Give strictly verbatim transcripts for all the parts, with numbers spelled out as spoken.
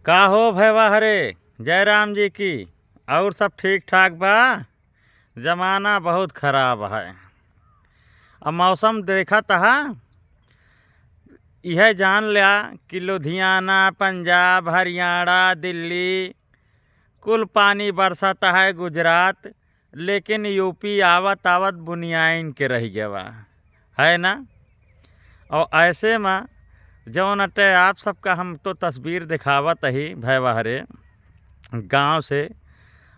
का हो भैवा हरे, जय राम जी की। और सब ठीक ठाक बा? जमाना बहुत खराब है। अब मौसम देखत हा, यह जान ल्या कि लुधियाना, पंजाब, हरियाणा, दिल्ली, कुल पानी बरसत है, गुजरात, लेकिन यूपी आवत आवत बुनियाइन के रह गवा, है ना? और ऐसे में जौन अटे आप सबका हम तो तस्वीर दिखावत ही भैवा हरे गाँव से,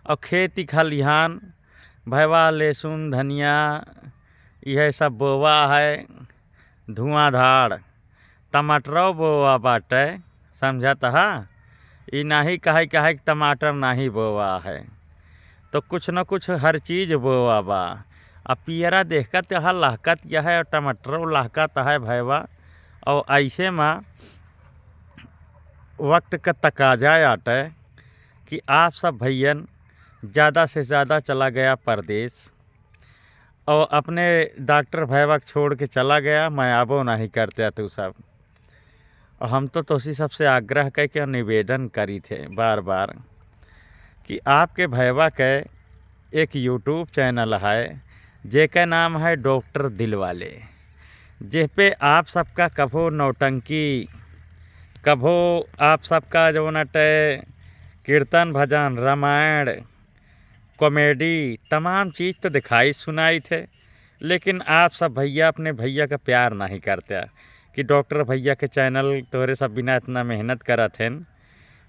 और खेती खलिहान भैवा, लहसुन, धनिया, यह सब बोवा है, धुआंधार। टमाटरो बोवा बाटे, समझत हा? ई नाही कहे, कहे कि टमाटर नाही बोवा है, तो कुछ न कुछ हर चीज बोवा बा। अब पियरा देखत हा, लहकत यह है, और टमाटरो लहकत है भैवा। और ऐसे में वक्त का तकाजा आटे कि आप सब भैयन ज़्यादा से ज़्यादा चला गया परदेस, और अपने डॉक्टर भैया के छोड़ के चला गया, मैं आबो नहीं करते तू सब। और हम तो तोसी सबसे आग्रह करके और निवेदन करी थे बार बार कि आपके भैया के एक YouTube चैनल है, जेके नाम है डॉक्टर दिलवाले, जेह पे आप सबका कभो नौटंकी, कभो आप सबका जौन अटे कीर्तन भजन, रामायण, कॉमेडी, तमाम चीज तो दिखाई सुनाई थे, लेकिन आप सब भैया अपने भैया का प्यार नहीं करते कि डॉक्टर भैया के चैनल तोहरे सब बिना इतना मेहनत करत हैं,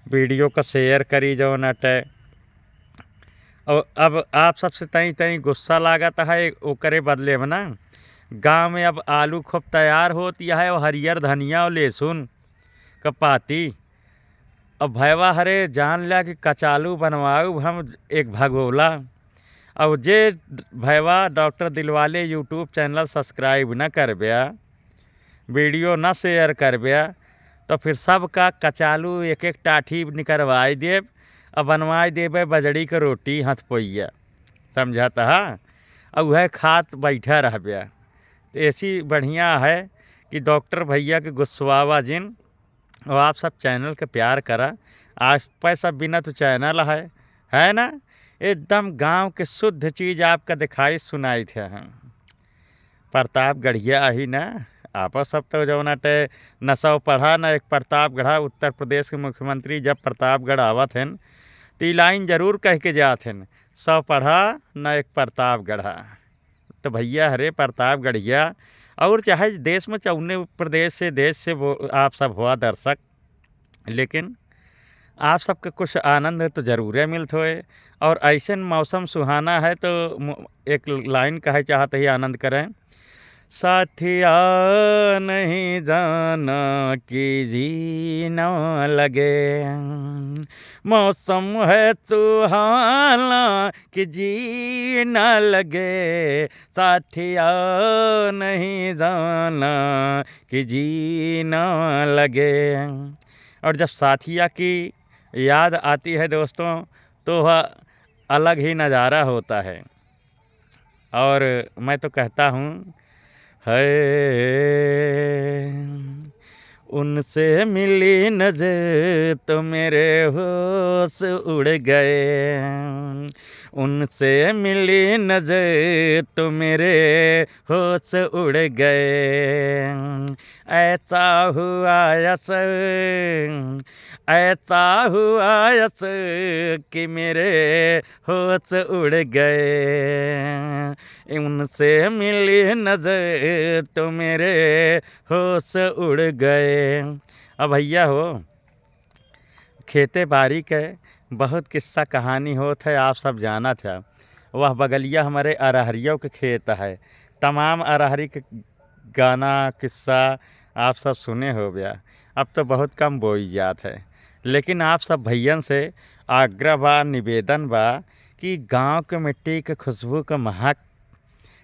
वीडियो का शेयर करी जौन अटे। और अब आप सबसे तई तई गुस्सा लागत है, ओकरे बदले में ना गाँव में अब आलू खूब तैयार होती है और हरियर धनिया और लहसुन का पाती। अब भैवा हरे जान ल्या कि कचालू बनवाऊ हम एक भगोला। अब जे भैवा डॉक्टर दिलवाले YouTube चैनल सब्सक्राइब न करब्या, वीडियो न शेयर करब्या, तो फिर सबका कचालू एक एक टाठी निकरवाई देब, अब बनवाई देबे बजड़ी के रोटी हथपोइया, समझत हा? अब वह खात बैठा रहब्या। तो ऐसी बढ़िया है कि डॉक्टर भैया के गुस्सवावा जिन, और आप सब चैनल के प्यार करा। आज पैसा बिना तो चैनल है, है ना? एकदम गांव के शुद्ध चीज आपका दिखाई सुनाई थे हम। प्रतापगढ़िया ही ना, आप सब तो जौन अटे न सौ पढ़ा न एक प्रतापगढ़ा। उत्तर प्रदेश के मुख्यमंत्री जब प्रतापगढ़ आवत हैं तो ई लाइन जरूर कह के जात हैं, "सौ पढ़ा न एक प्रतापगढ़ा।" तो भैया हरे प्रतापगढ़िया और चाहे देश में चौने प्रदेश से, देश से वो आप सब हुआ दर्शक, लेकिन आप सबके कुछ आनंद तो जरूरे मिलत होए। और ऐसन मौसम सुहाना है तो मु-, एक लाइन कहे चाहत ही, आनंद करें। साथिया नहीं जाना कि जीना लगे, मौसम है सुहाना कि जीना लगे, साथिया नहीं जाना कि जीना लगे। और जब साथिया की याद आती है दोस्तों, तो वह अलग ही नज़ारा होता है। और मैं तो कहता हूँ, है उनसे मिली नजर तो मेरे होश उड़ गए, उनसे मिली नजर तो मेरे होश उड़ गए। ऐसा हुआ असर, ऐसा हुआ असर कि मेरे होश उड़ गए। उनसे मिली नजर तो मेरे होश उड़ गए। अब भैया हो, खेते बारी के बहुत किस्सा कहानी होत है, आप सब जानत है। वह बगलिया हमारे अरहरियों के खेत है, तमाम अरहरी के गाना, किस्सा आप सब सुने होब्या। अब तो बहुत कम बोई जात है, लेकिन आप सब भैयन से आग्रह बा, निवेदन बा कि गाँव के मिट्टी के खुशबू के महक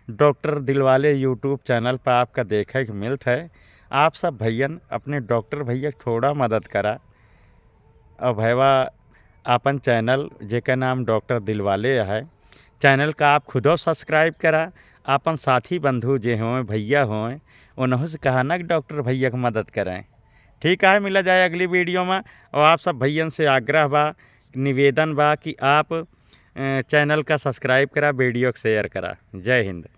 डॉक्टर दिलवाले YouTube चैनल पर आपका देखे के मिलत है। आप सब भैयन अपने डॉक्टर भैया के थोड़ा मदद करा। और भैया आपन चैनल, जेकर नाम डॉक्टर दिलवाले है, चैनल का आप खुदो सब्सक्राइब करा। आपन साथी बंधु जे हों, भैया हों, उन्हों से कहा ना कि डॉक्टर भैया के मदद करें। ठीक है, मिला जाए अगली video में। और आप सब भइयन से आग्रह बा, निवेदन बा कि आप, अ, channel का subscribe करा, video को share करा। जय हिंद।